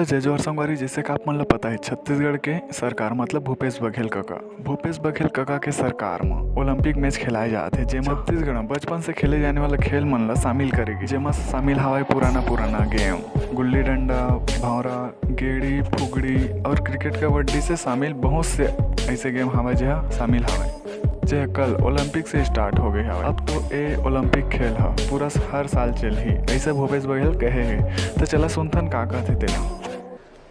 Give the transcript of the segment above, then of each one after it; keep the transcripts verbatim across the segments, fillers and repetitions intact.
तो जय जोहार संगवारी, जैसे कि आप मन ल पता है, छत्तीसगढ़ के सरकार मतलब भूपेश बघेल कका, भूपेश बघेल कका के सरकार म ओलंपिक मैच खिलाए जात हे, जेमा छत्तीसगढ़ म बचपन से खेले जाने वाला खेल मन ल शामिल करेगी, जेमा शामिल हवय पुराना पुराना गेम, गुल्ली डंडा, भौंरा, गेड़ी, फुगड़ी और क्रिकेट, कबड्डी से शामिल बहुत से ऐसे गेम हवय, जेहा शामिल हवय, जे कल ओलंपिक से स्टार्ट हो गए हवय। अब तो ए ओलंपिक खेल ह पूरा हर साल चलही, ऐसे भूपेश बघेल कहे हे। तो चला सुनथन का कहथे तेला।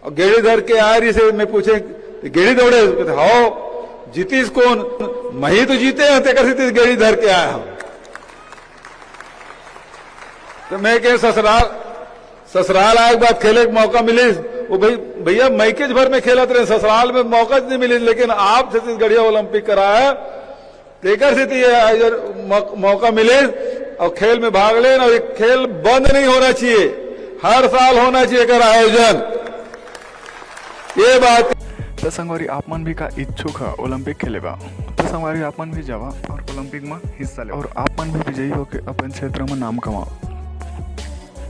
और गेड़ी धर के आए रहिसे, मैं पूछे, "गेड़ी दौड़े?" कहते, "हव।" "जीतिस कोन?" "मही तो जीते हंव, तेकर सेती गेड़ी धर के आए हंव।" तो मैं कहे, "ससुराल, ससुराल आए के बाद खेले के मौका मिलिस।" वो भाई, "भैया, मैकेज भर में खेलत रहे, ससुराल में मौका नहीं मिलिस, लेकिन आप छत्तीसगढ़िया ओलंपिक कराए, तेकर सेती ये आयोजन मौ-, मौका मिलिस और खेल में भाग लेन। और ये खेल बंद नहीं होना चाहिए, हर साल होना चाहिए एकर आयोजन। ये बात तो संगवारी, आप मन भी का इच्छुक ह ओलंपिक खेले बा? तो संगवारी, आप मन भी जावा और ओलंपिक में हिस्सा ले, और आप मन भी विजयी होके अपन क्षेत्र में नाम कमाओ।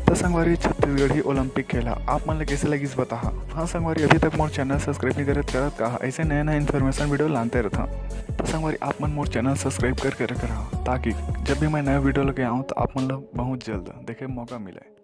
तो संगवारी, छत्तीसगढ़ी ओलंपिक खेल ह आप मन ले कैसे लगिस, बताहा। हाँ संगवारी, अभी तक मोर चैनल सब्सक्राइब नहीं करत करत का, ऐसे नया नया इन्फॉर्मेशन वीडियो लानते रहता। तो संगवारी, आप मन मोर चैनल सब्सक्राइब करके रख रहा, ताकि जब भी मैं नया वीडियो लेके आऊँ तो आप मन ला बहुत जल्द देखे मौका मिले।